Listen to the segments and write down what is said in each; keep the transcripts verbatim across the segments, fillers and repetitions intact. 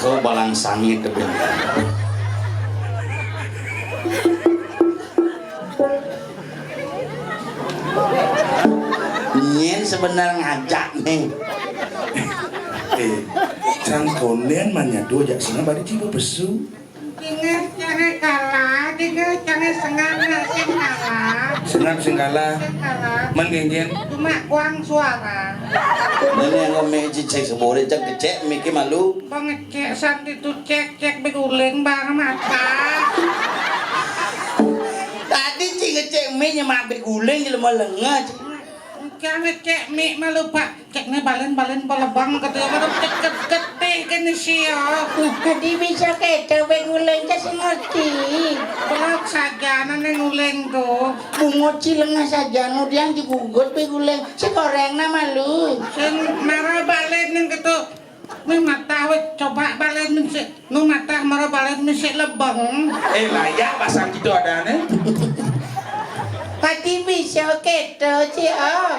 Kau balang sangit tu. Nyén sebenar ngajak nih. Eh, cang konden manyado jak sanga bari tiba pesu. Dingeh jangan kalah, dingeh jangan sengap nak sing kalah. Sengap sing kalah. Sing kalah. Men genggen. Cuma kuang suara. Nenek ngomel cicing sebore cek kecek mikir malu. Pengecek santi tu cek cek beguling bareng mata. Tadi cing ngecek mi nyemak beguling jelema lengah. Cing ngecek mi malu pak. Cek ni balen-balen balebang kata mana cek gede gini sih ya. Tadi bisa kete beguling ke si ngerti. Belak saja nane nguling tu. Bungut si lengah saja nu diang digugut beguling. Si goreng nama lu. Sing marah balen ning gitu. Mih matah wé coba balen mensik. Nu matah mara balen mensik lebeng. Eh, layak pasang gitu adané. Pati bisa kéto, Ci, oh.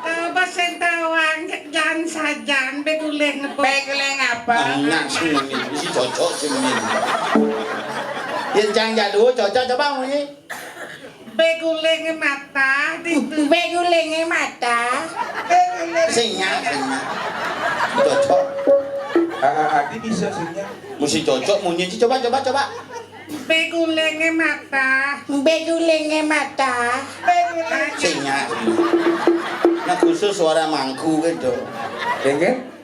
Coba sing tawang, jan sajan, beguling apa? Beguling apa? Anak sing muni, mesti cocok sing muni. Yén jang jadul cocok coba muni. Beguling mata, di Beguling mata. Sing nyak, sing nyak. Cocok. Ah, ah, Adi bisa sing nyak. Mesti cocok munyi. Coba, coba, coba. Beguling mata. Beguling mata. Sing nyak, sing nyak. Nah, khusus suara mangku gitu.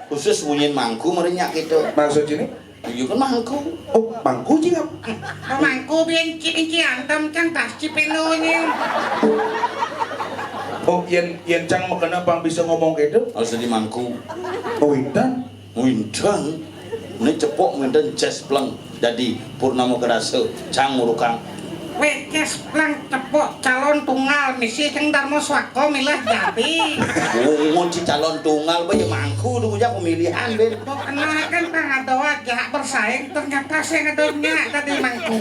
Khusus bunyi mangku merenyak gitu. Maksud ini? Iya kan mangku. Oh, mangku sih apa? Mangku biyen cik iki antem cang tas cipeno nying. Oh, yén yén cang mekena pang bisa ngomong gitu? Harus jadi mangku. Oh, intan. Winten. Ini cepok winten jes pleng. Jadi Purnama Kerasa cang ngurukang. Wé jes pleng cepok calon tunggal misi sing Darma Swaka milah jadi. Oh, ngunci calon tunggal, ba ya mangku tu bujang pemilihan, Ben. Kok kenal kan pang ada aja bersaing, ternyata sing ada nyak tadi mangku.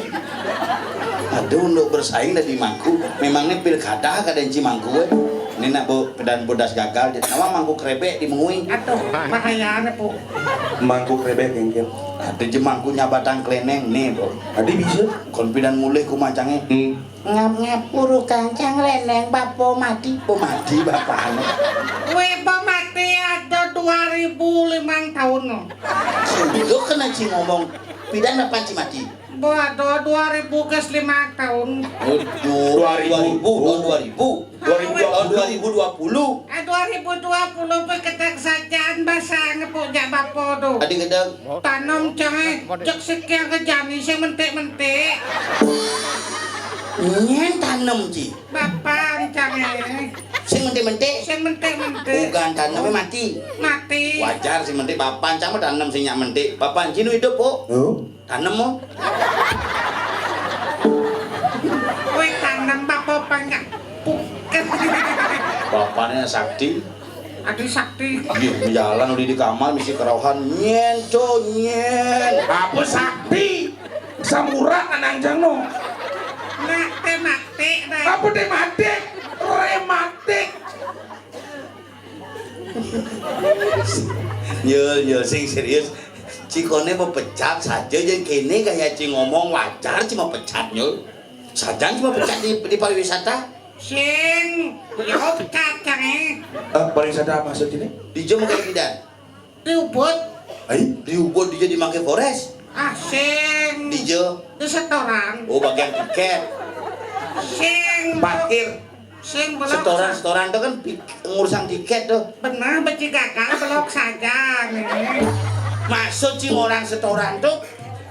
Aduh, untuk bersaing tadi mangku. Memangnya pilkada kada enci mangku, eh. Ini nak bu, pedan bodas gagal, jadi nama mangku krebek di mengui. Aduh, bahaya nih, Bu. Mangku krebek gengkel. Ada je mangku nyabatang keleneng nih, Bu. Tadi bisa. Kon pidan mulih ku macangnya. Hmm. Ngap-ngap puru kancang leneng bapa mati. Oh, mati bapane. Wé ba mati ada dua ribu limang tahun no. Sing dulu kena ci ngomong. Pidan apa ci mati? Ba ada dua ribu gas lima tahun. Oh, dua ribu, dua ribu, tahun dua ribu. Dua ribu dua puluh. Tahun dua ribu dua puluh. Eh, dua ribu dua puluh pe kedek sajaan basang ngepuk jak bapa tu. Adi kedek. Tanem cang eh, cek sekian ke jani sing mentik-mentik. Nyén tanem ci. Bapan cang eh. Sing mentik-mentik. Sing mentik-mentik. Bukan tanemnya mati. Mati. Wajar sing mentik bapan cang mah tanem sing nyak mentik. Bapan ci nu hidup, Bu. Oh. Tanem mo. Wé tanem bapa banyak. Bukan. Bapane sakti. Adi sakti. Iya, jalan udah di kamar mesti kerauhan nyén, co, nyén. Apa sakti? Samurak anang jang no. Nak tematik dah. Apa tematik? Rematik. Nyul, nyul, sing serius. Ci koné mau pecat saja, jang kéné gaya ci ngomong wajar ci mau pecat, nyul. Sajan ci mau pecat di, di pariwisata. Sing, yo pecat cang eh. Eh, pariwisata maksud ini? Di jam kayak tidak. Di Ubud. Ai, di Ubud dia dimakai Forest. Ah, sing. Di jo. Di setoran. Oh, bagian tiket. Sing. Parkir. Sing belum. Setoran, setoran itu kan pi-, ngurusang tiket tuh. Benar, beci gagal belok saja nih. Maksud sing orang setoran tuh?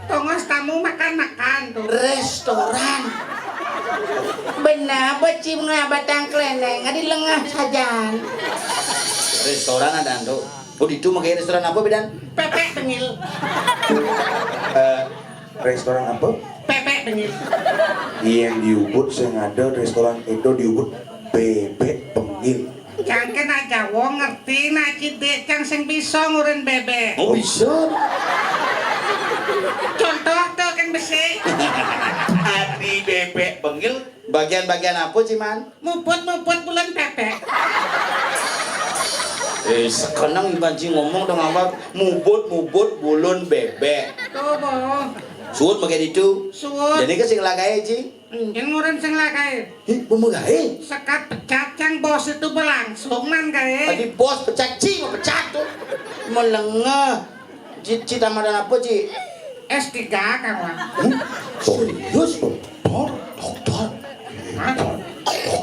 Tongos tamu makan-makan tuh. Restoran. Benar, beci ngabatan keleneng, adi lengah saja. Restoran ada tuh. Oh, di itu makai restoran apa, Bidan? Pepek bengil. Eh, restoran apa? Pepek bengil. Iya, yang di Ubud saya ada restoran itu di Ubud bebek bengil. Cang kena Jawa ngerti nak cidik cang sing bisa ngurin bebek. Oh, bisa. Contoh tuh kan besi. Adi bebek bengil. Bagian-bagian apa, Ciman? Muput-muput bulan pepek. Eh, sekeneng Iban Ci ngomong dong apa? Mubut, mubut, bulun, bebek. Tuh, Bo. Suut makai ditu. Suut. Jadi ke sing lagae, Ci? Mungkin ngurin sing lagae. Ih, pemegae? Sekat pecat yang bos itu berlangsung, man, gae. Tadi bos pecat, Ci, mau pecat tuh. Melengah. Ci, Ci tamatan apa, Ci? S tiga, kawan. Hmm? Serius? Doktor? Doktor? Hah?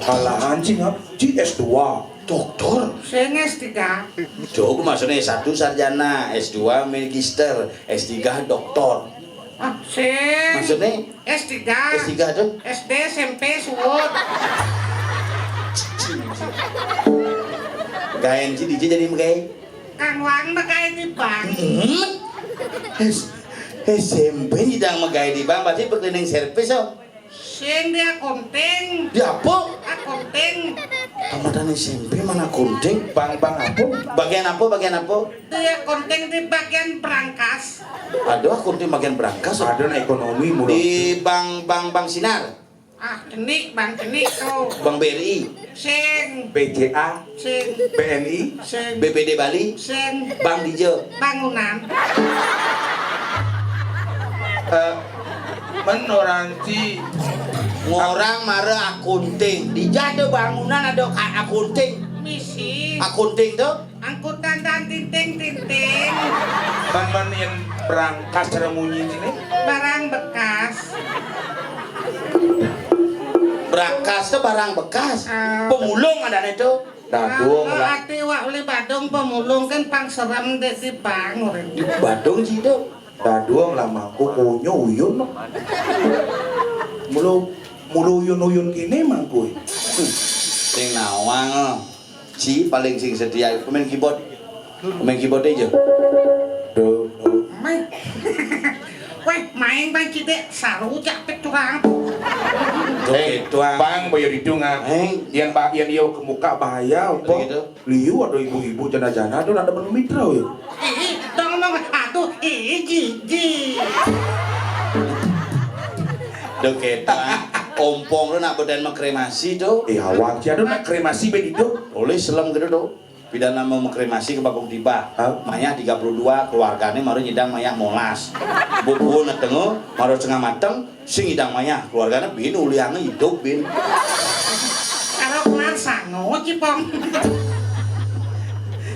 Malahan, Ci, ngap? Ci S dua. Doktor? Sing S tiga. Jauh, maksudnya S satu sarjana, S dua magister, S tiga doktor. Ah, sing. Maksudnya? S tiga. S tiga tuh? S D, S M P, suut. Gaen Ci, di Ci jadi megai. Kang Wang megai di bank. Hmm? S-, S M P nyidang megai di bank, berarti berkeliling servis, oh. Sing di akunting. Di apa? Akunting. Tamatan S M P mana akunting? Bank, bank apa? Bagian apa? Bagian apa? Di akunting di bagian berangkas. Aduh, akunting bagian berangkas, oh. Aduh, nah, ekonomi mulu. Di bank, bank, bank Sinar. Ah, cenik, Bang, cenik tuh. Bank B R I. Sing. B C A. Sing. B N I. Sing. B P D Bali. Sing. Bank Dijo. Bangunan. Eh, men orang Ci. Ngorang mara akunting. Di jada bangunan ada ka-, akunting. Misi. Akunting tuh? Angkutan dan tinting-tinting. Ban, ban yen berangkas cara munyi sini. Barang bekas. Berangkas tuh barang bekas. Ah. Pemulung ada itu. Dadung. Kalau lah. Ati wak uli badung pemulung kan pang serem dek di bangun. Di badung sih itu. Dadung lah mangku kunyo uyun. Mulu, mulu uyun-uyun kini mangku. Sing nawang. Ci paling sing setia pemain keyboard. Pemain keyboard aja. Do, do. Main. Weh, main, main, kita saru cak pecurang. Eh, doang. Bang, boyo ditu ngah. Eh. Yang ba-, yang dia ke muka bahaya, apa? Gitu. Liu ada ibu-ibu jana-jana tu nak ada mitra ya. Ih, dong ngomong, aduh, ih, jijik. Duh, kita ompong tu nak beden mengkremasi tu. Eh, awak je tu nak kremasi begitu. Tulis selem gitu tu. Pidana mau mengkremasi ke Bagong Tiba. Hah? Mayah tiga puluh dua, keluarganya maru nyidang mayah molas. Bubur nak tengah, maru setengah mateng, sing nyidang mayah. Keluarganya bin, uliannya hidup bin. Kalau keluar sango, Cipong.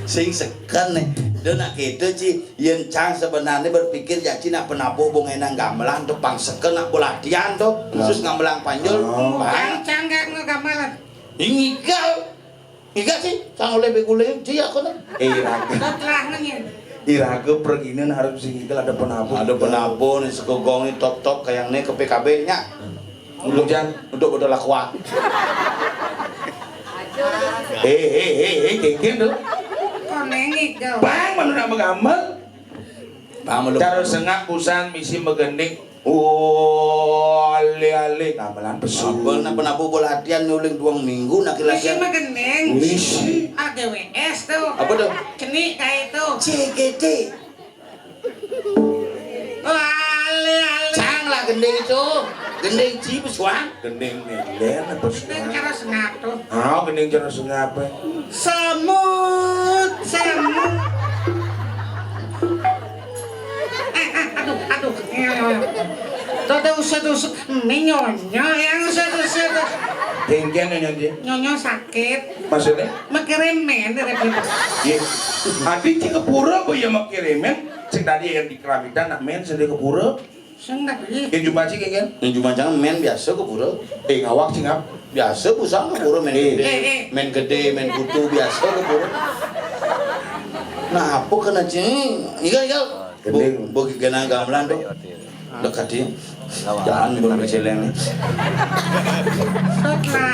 Sing seken nih. Dia nak gitu, Ci. Yen Cang sebenarnya berpikir ya, Ci, nak penabuh bung enang gamelan tu, pang seken nak belatihan tu. Nah. Khusus gamelan Panjul. Oh. Bang. Cang gak ngegamelan. Ini kau. Iga sih, sang oleh beguling, dia aku nih. Eh, iraga. Iraga perginan harus sing igal ada penabuh. Ada penabuh nih, sekogong nih, top-top kayak nih ke P K B nya. Untuk, hujan. Untuk betul aqua. Eh, eh, eh, eh, genggen tuh. Koneng igal. Bang, mana nak menggambar? Bang, belum. Cara sengak busan misi megenik. Oh, ale-ale gamelan pesu. Abel nak pernah bobo latihan nuling duang minggu nak latihan. Misi mah gending. Misi. A G W S tuh. Apa tuh? Cenik kayak itu. C G T. Oh, ale-ale. Cang lah gending itu. Gending ci pesuang. Gending nelen apa pesuang? Gending cara sengak tuh. Ah, gending cara sengak apa? Semut, semut. Eh, eh, aduh, aduh. Tuh, tuh, usut, usut. Ini nyonya yang usut, usut. Dengkian nyonya, Ji? Nyonya sakit. Maksudnya? Mekere men, repot. Iya. Adi ci kepura apa ya mekere men? Cek tadi yang di keramitan, nak men, sedih kepura. Sing tak pergi. Yang jumpa ci, kan? Yang jumpa jangan men biasa kepura. Eh, ngawak sih, ngap. Biasa pusang kepura men. Eh. Gede, eh, eh, men gede, men kutu biasa kepura. Nah, apa kena cing? Igal, igal. Gending. Bu, bu, kena gamelan tuh. Dekat dia. Jangan belum celeng nih. Setelah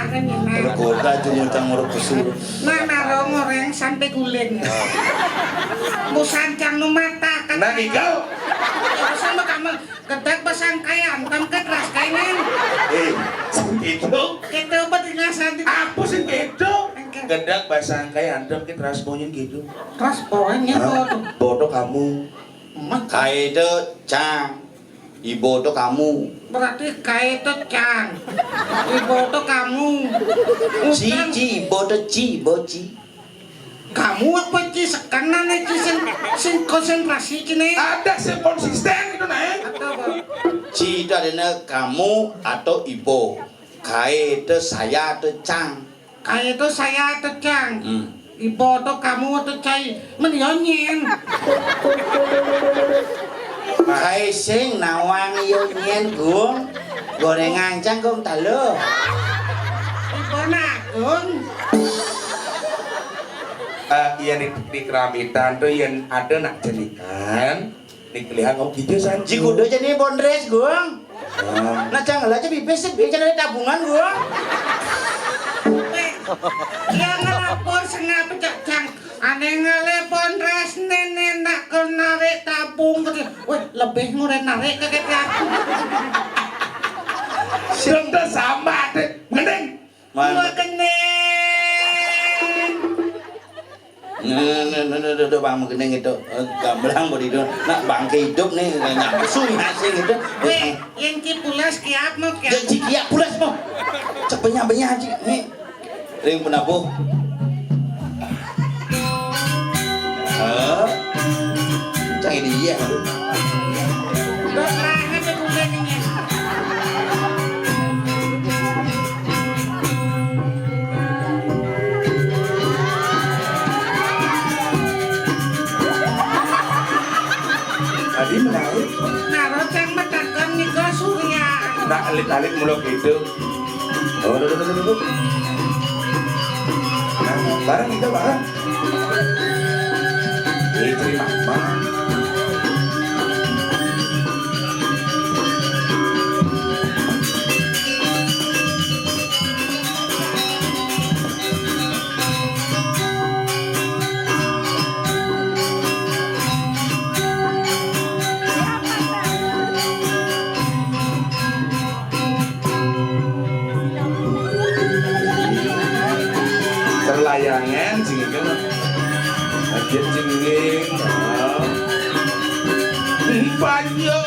kan ya, nah. Kalau kota cuma cang urut pesur. Nah, narong orang sampai guling. Busan cang nu mata kan. Nah, igal. Sama kamu. Gedeg basangkai antam ke teras kaingan. Eh, sing gitu. Kita obat ingasan di. Apa sing gitu? Engke. Gedeg basangkai antam ke teras poin gitu. Teras poin ya. Hah? Bodoh. Bodoh kamu. Emak. Kai itu cang. Ibu itu kamu. Berarti kai itu cang. Ibu itu kamu. Ci, utang. Ci, ibu itu ci, ibu ci. Kamu apa ci sekenan ci sing, sing konsentrasi ci ne? Ada sing konsisten gitu nah. Ada apa? Ci itu adanya kamu atau ibu. Kae itu saya atau cang. Kae itu saya atau cang. Hmm. Ibu atau kamu atau cai. Mending nyen. Kae sing nawang yo nyen, Gung. Gorengan cang, Gung, taluh. Ibu nak, Gung. Eh, iya, di, di keramitan tuh yang ada nak jenikan. Nih kelihatan kok gitu, San. Ji kudu jeni bondres, Gung. Ah. Nah, jangan aja bibis sih, biar cari tabungan, Gung. Weh, ya ngelapor sengap cak cang. Ane ngelepon res nene nak ke narik tabung gitu. Weh, lebih ngure narik ke kita. Sudah sama deh, mending. Mana? Dua kening. Nah, nah, nah, nah, nah, nah, Bang, begini gitu. Eh, gamblang bodi itu. Nak bangke hidup nih, nyampe sunyi asing gitu. Weh, yang ki pulas kiap mau kiap. Yang ki kiap pulas mau. Cepenya benya aja nih. Ring penabuh. Eh, cang ini iya. Udah, nah, ngambil bukan ini. Tadi menarik. Naro cang metakon nika Surya. Nak alit-alit muluk itu. Oh, duduk, duduk, duduk. Nah, bareng kita bareng. Diterima, Bang. Terlayangan jingking. Lanjut jingking. Banyak.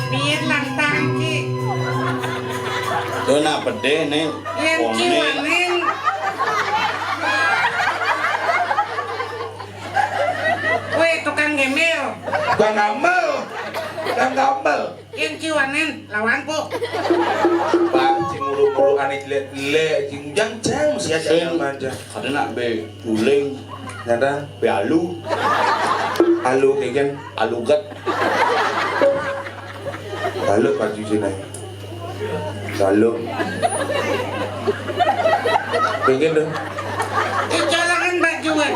Piye lantang ki? Yo nak pedih nih. Yen wong nih. Ciwaning. Kowe tukang gembel. Tukang gambel. Tukang gambel. Yen ciwanen lawanku. Pak, sing mulu-mulu ane jelek-jelek, sing jang-jang mesti aja. Sing manja. Ada nak be guling. Nyata be alu. Alu keken. Alu get. Alu baju sini. Lalu. Pengen dong. Ijalangan bajuan.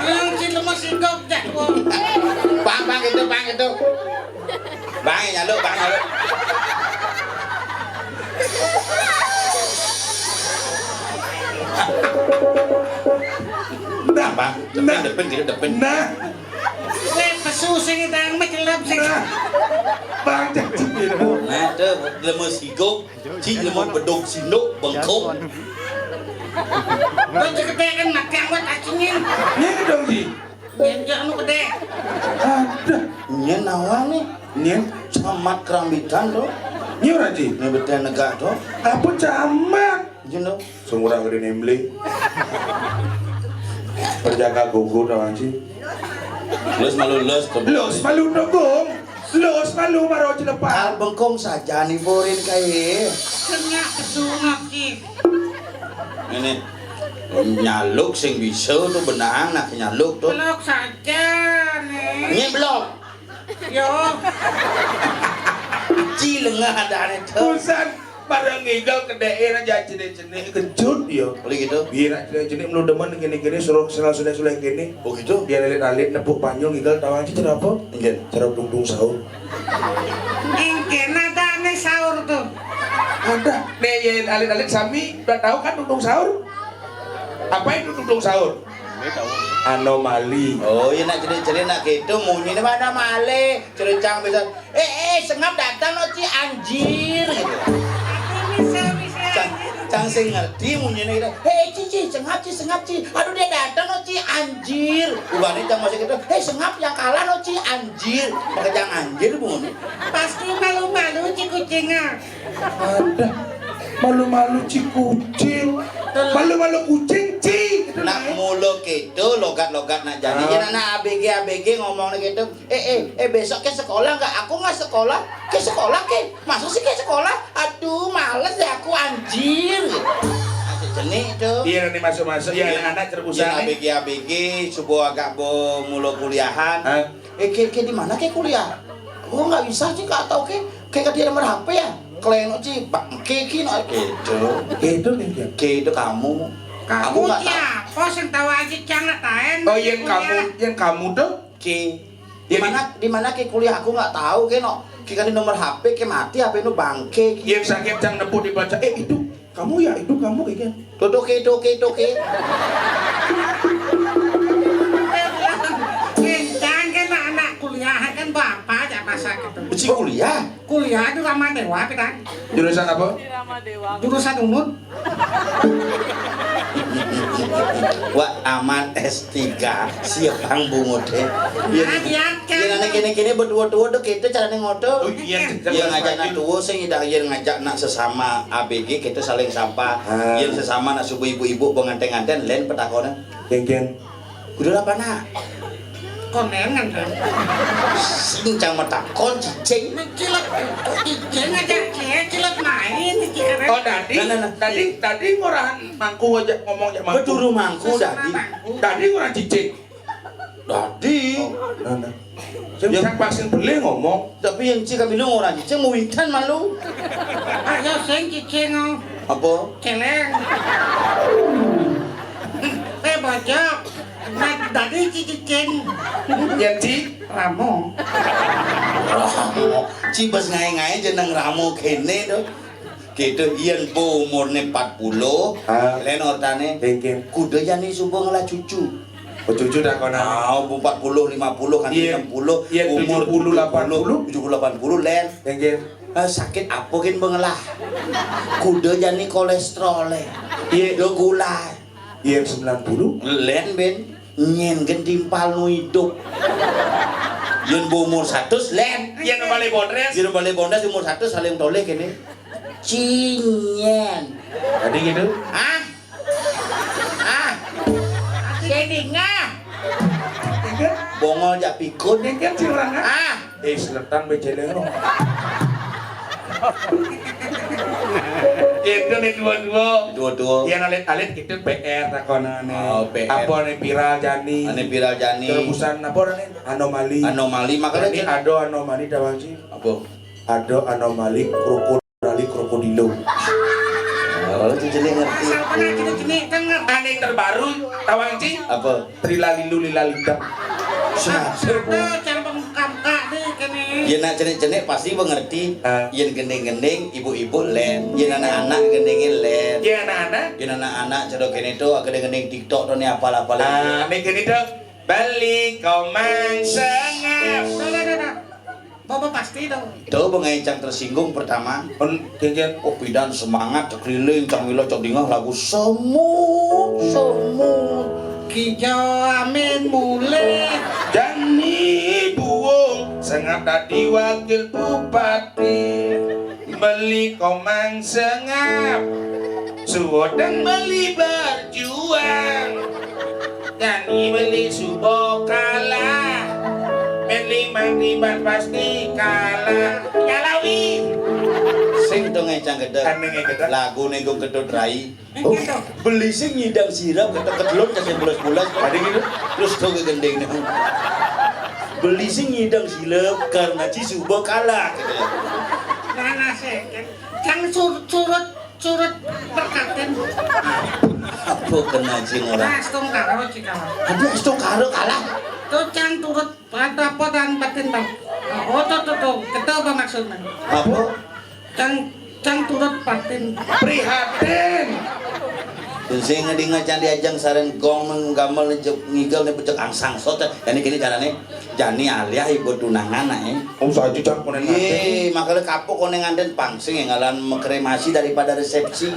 Yang si lemes hidung jadwal. Bang, bang, itu, bang, itu. Bang, nyaluk, bang, nyaluk. Nah, bang, depan, nah, depan, kita depan. Nah. Weh, pesu sing idang mah celep sing. Nah. Bang, jangan gitu. Nah, tuh, lemes hidung. Ci, lemes bedog sinduk, bengkong. Lo ceketekan makan buat acingin. Ini dong, Ji. Nyenjak nu gede. Ada. Nyen nawa nih. Nyen camat kerambitan tuh. Nyen ora, Ji. Nyen betul negak tuh. Apa camat? Nyen tuh. Sungguh gede nemble. Perjaga gugur, tau, Ji. Los malu los tuh. Los malu dukung. Los malu maro celepak. Al bengkong saja nih borin kae. Senyak kesungak, Ji. Ini nyaluk sing bisa tuh benang nak nyaluk tuh. Peluk saja nih. Nyeblok. Yo. Ci lengah ada ane tuh. Busan, bareng ngigel kedein aja cenik-cenik kejut yo. Boleh gitu. Biar cenik-cenik melu demen gini-gini suruh senal sudah sudah gini. Oh gitu. Biar alit-alit nepuk panjang ngigel tawang ci cerapa? Enggak. Cerap dungdung sahur. Engke nadane sahur tuh. Ada. Nih ya alit-alit sami udah tahu kan dungdung sahur? Apa itu dungdung sahur? Anomali. Oh iya nak cerita-cerita nak gitu munyi ini mana male cerita bisa eh eh sengap datang no ci anjir gitu. Cang, cang sing ngerti munyi ini gitu. Hei ci ci sengap ci sengap ci. Aduh dia datang no ci anjir. Ubane cang masih gitu. Hei sengap yang kalah no ci anjir. Pakai cang anjir bunyi. Pasti malu-malu ci kucingnya. Ada. Malu-malu ci kucing. Malu-malu kucing ci. Nak mulu gitu logat-logat nak jadi. Ah. Yen anak A B G A B G ngomong gitu. Eh eh eh besok ke sekolah nggak? Aku nggak sekolah. Ke sekolah ke? Masa sih ke sekolah? Aduh males deh aku anjir. Masih jenik tuh. Iya nanti masuk-masuk ya anak-anak cerebusan. Iya, A B G A B G subuh agak bo mulo kuliahan. Hah? Eh ke ke di mana ke kuliah? Oh nggak bisa sih nggak tahu ke. Kayak dia nomor H P ya? Kleno ci bangke ki no. Gitu. Gitu nih dia. Gitu kamu. Kamu nggak tahu. Siapa sing tahu aja jangan taen. Oh, yang kamu, yang kamu tuh? Ki. Di mana di mana ki kuliah aku nggak tahu ke no. Ki kan di nomor H P ke mati H P nu bangke ki. Yang sakit yang nepuk dibaca eh itu kamu ya itu kamu kayak gitu. Tuh tuh ki tuh ki tuh ki. Kencang kan anak kuliah kan bapak aja masa gitu. Beci kuliah. Kuliah di Rama Dewa kan. Jurusan apa? Jurusan Unut. Wah aman S tiga siap bang bungut eh. Iya. Iya anak kene kene berdua dua tuh kita caranya ngoto. Oh iya. Iya ngajak anak tua sing tidak iya ngajak anak sesama A B G kita saling sapa. Iya sesama anak subuh ibu-ibu pengantin-ngantin lain petakonan. Kengkeng. Udah apa nak? Konengan kan. Sing cang matakon cicing. Mencilak cicing aja cie cilak main cicing. Oh tadi nah, nah, nah. Tadi tadi ngurahan mangku aja ngomong aja mangku. Beturu mangku tadi. Tadi ngurah cicing. Tadi. Oh, nah, nah. Sing ya. Cang pasin beli ngomong. Tapi yang cik kami lu ngurah cicing mau intan malu. Ayo sing cicing. Apa? Celeng. Eh bocok. Nah, tadi cicing. Ya ci. Ramo. Ramo. Ci bas ngae-ngae jeneng Ramo kene to. Gitu yen po umurne empat puluh. Ah. Len ortane. Kuda jani subuh ngelah cucu. Oh, cucu dah kau nang. Ah, umur empat puluh, lima puluh kan enam puluh. Iya, umur tujuh puluh, delapan puluh. Tujuh puluh, delapan puluh len. Nggih. Eh, sakit apa kin bengelah? Kuda jani kolesterol e. Iya. Lo gula. Yen sembilan puluh. Len ben nyen gen timpal nu hidup. Yen umur seratus len. Yen balik bondres. Yen balik bondres umur seratus saling toleh kene. Cinyen. Tadi gitu. Hah? Ah. Sing dingah. Bongol jak pikun. Ini kan si orang ah. Eh, seletan be celeng lo. Itu nih dua-dua. Dua-dua. Yang alit-alit gitu P R takonane. Oh, P R. Apa nih viral jani? Ane viral jani. Terobosan apa nih? Anomali. Anomali makanya jani ada anomali dawang sih. Apa? Ada anomali krokodili krokodilo. Kalau cicili ngerti. Asal pernah jenis-jenis kan ngerti. Ane terbaru, tawang, Cing? Apa? Trilalilu lilalita. Siapa? Ada campur kamka deh kene. Yen nak cenik-cenik pasti mengerti. Ah. Yen gending-gending ibu-ibu len, yen anak-anak gendingin len. Yen anak-anak? Yen anak-anak cara kene to, gending-gending TikTok to ne apal-apal. Ah, nek kene to, beli komang sengap. Dah, dah, dah, dah. Bapak pasti dong. Itu bengai cang tersinggung pertama. Pun kengken, oh, pidan semangat, cek keliling, cang milo, cek dingah lagu semut, semut. Kijau amin mulih. Jani buung sengap dadi wakil bupati. Beli komang sengap. Suwodeng beli berjuang. Jani beli suba kalah. Beli mangkiban pasti kalah. Kalawi. Sing dong ngecang gedeg. Kan ngecang gedeg. Lagu ning Gung Ketut Rai. Oh, beli sing nyidang sirap ketek ketelun kasih pulas-pulas. Tadi gitu. Terus to ke gending nih. Beli sing nyidang sirap karena ci suba kalah gitu ya. Nah, nah, sih, kan, kan sur-, surut, surut perkaten. Apa kena cing orang? Nah, astungkara, cikawa. Aduh, astungkara kalah. Tuh, cang turut apa dan batin, Bang. Oh, tuh, tuh, tuh. Kita apa maksudnya? Apa? Cang, cang turut patin. Prihatin. Sing ngadinga cang diajang sareng gong menggamel jek ngigel ne becek angsang sot. Jani kene carane jani alih ibu tunangan ae. Om saja cang konen nganten. Ye, makale kapok konen nganten pang sing ngalan mengkremasi daripada resepsi.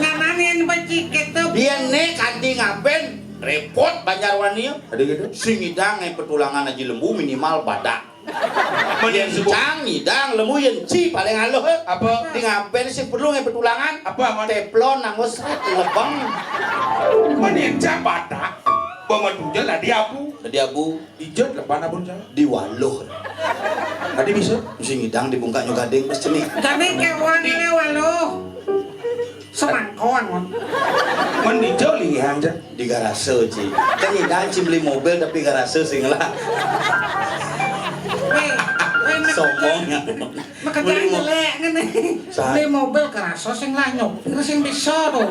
Ngamane yang becik gitu. Biyen ne kanthi ngaben repot Banjarwani. Ada gitu. Sing ngidang ae petulangan aji lembu minimal badak. Yen cang ngidang lembu yen ci paling aluh. Apa? Di ngaben sing perlu ngai petulangan. Apa, Mon? Teflon nanggo sret lebeng. Mending cang badak. Bama tujel tadi abu. Tadi abu. Ijot lepan abun cang. Di waluh. Tadi bisa. Sing ngidang dibungkak nyo gading pas cenik. Tapi kawan le waluh. Semangkon, Mon. Mending jauh lihang cang. Di garase, Ci. Kan nyidang, Ci, beli mobil tapi garase sing lah. Weh, weh, sombong ya. Makanya jelek ngene. Beli mobil garase sing lah nyopir sing bisa tuh.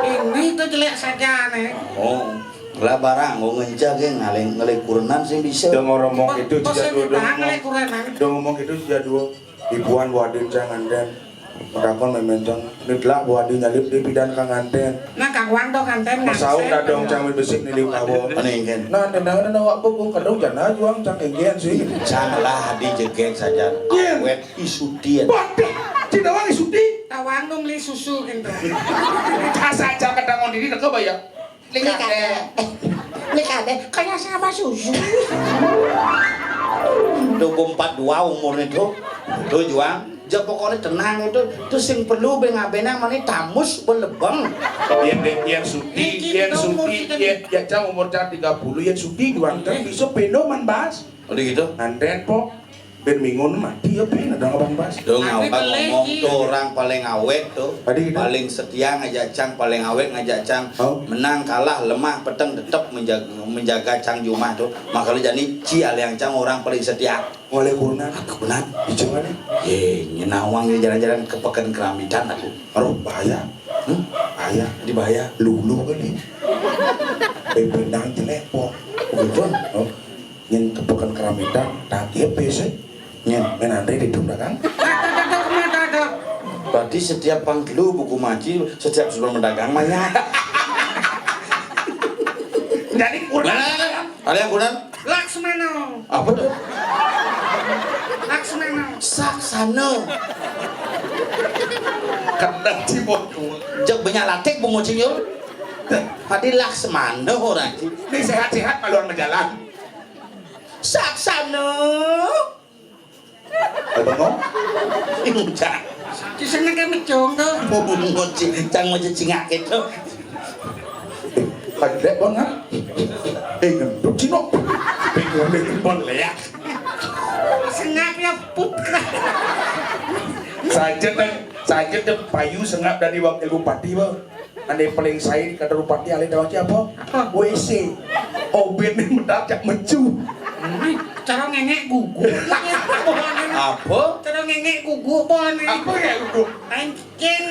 Ini tuh jelek saja nih. Oh, lah barang, oh, ngencah ge ngaleng ngelek kurenan sing bisa. Dong ngomong itu sejak dua. Dong ngomong itu sejak dua. Ibuan wadin cang nganten. Matakon memen cang, nidlak bu adi nyalip di pidan kang nganten. Nah, kang wang dong nganten. Masaung dadong cang mit besik nilip kawo. Peningken. Nah, tenang, tenang, wak bukung kedung jana juang cang enggen sih. Cang lah di jeget saja. Yen. Awet isudian. Waduh, cina wang isudi. Tawang nu beli susu gitu. Asa cang kedang on diri deke bayar. Ini kadek. Ini kadek. Kayak sama susu. Dua puluh empat dua umurnya tuh. Tuh juang. Jek pokoknya tenang itu. Tuh sing perlu be ngabenang mani tamus belebeng. Yen, yen sudi, yen sudi, yen ya cang umur cang tiga puluh, yen sudi juang cang bisa peno man bas. Udah gitu. Nganten po. Ben minggu mati ya, Ben, ada ngaban bas. Tuh ngawang ngomong tuh orang paling awet tuh. Tadi gitu. Paling setia ngajak cang, paling awet ngajak cang. Oh. Menang, kalah, lemah, peteng tetep menjaga, menjaga cang jumah tuh. Makanya jani ci aliang cang orang paling setia. Oleh kurna. Aku benar. Bicara nih. Ye, nyenawang ya jalan-jalan ke peken keramitan aku. Aduh, bahaya. Hmm? Bahaya. Di bahaya. Lulu kali. Eh, benang jelek po. Betul. Oh. Nyen kebukan keramitan, tak dia pese. Nyen, men Andre di dum dagang. Berarti setiap pangkelu buku maji, setiap sebelum mendagang mah ya. Jadi kurang. Ada yang kurang? Laksmana. Apa tuh? Laksmana. Saksana. Kena cimot. Jek banyak latik bungo cinyur. Tadi Laksmana orang. Ini sehat-sehat keluar menjalan. Saksana. Apa mau? Imucak. Di sana kan mejong tuh. Mau bungut sih, cang mau cingak gitu. Padek pon kan? Eh, ngendut sih no. Bingung pon leak. Sengap ya putra. Saja kan, saja dek payu sengap dari wakil bupati, Bang. Ane paling sae di kantor bupati ale tau apa? Apa? W C. Obet ni mendadak mecu. Hmm, cara ngengek gugur. Apa? Cara ngengek guguk, Bon. Apa ngengek guguk? Ancen.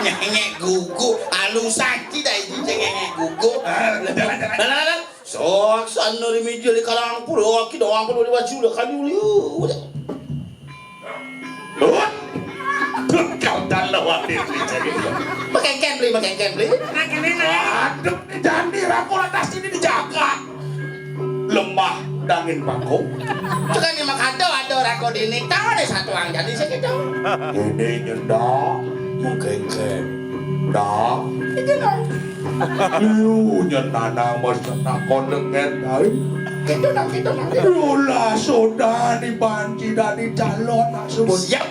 Ngengek guguk. Alusan ti dah ini ngengek guguk. Ah, jalan, jalan. Lah, lah, lah. Sok sana di meja di karang pura, aki doang pura di baju dah kayu liu. Hut. Kau tak lawan dia, dia cari. Makan ken beli, makan ken beli. Nah, kena, nah. Aduh, ni jani rakor atas ini dijaga. Lemah dangin bangkong. Cakap ni mak ada, ada rakor di ni. Tahu ada satu orang jadi saya tahu. Ini nyendak, makan ken. Dah. Itu dah. Lu nyenana mesti nak kau dengan tahu. Kita nak, kita nak. Lu lah sudah dibanci dari calon nak sebut. Siap.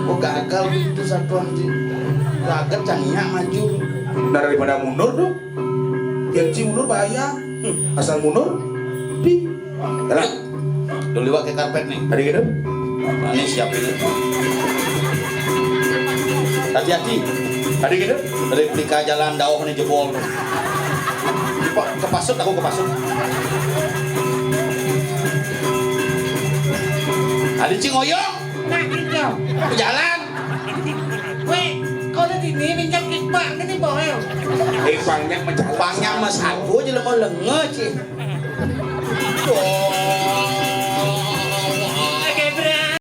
Oh, gagal itu satu anjing. Gagal canggihnya maju. Nah, daripada mundur tuh. Gengsi mundur bahaya. Asal mundur, pi. Jalan. Dulu liwat ke karpet nih. Tadi gitu. Ini siap ini. Hati-hati. Tadi gitu. Replika jalan dauh nih jebol. Pak, kepasut aku kepasut. Ada cing oyong. Nah, gitu. Jalan. Weh, kau lihat ini minyak kipak ini bawel. Eh, pangnya menjalan. Pangnya mas aku aja lemah lenge sih. Tuh.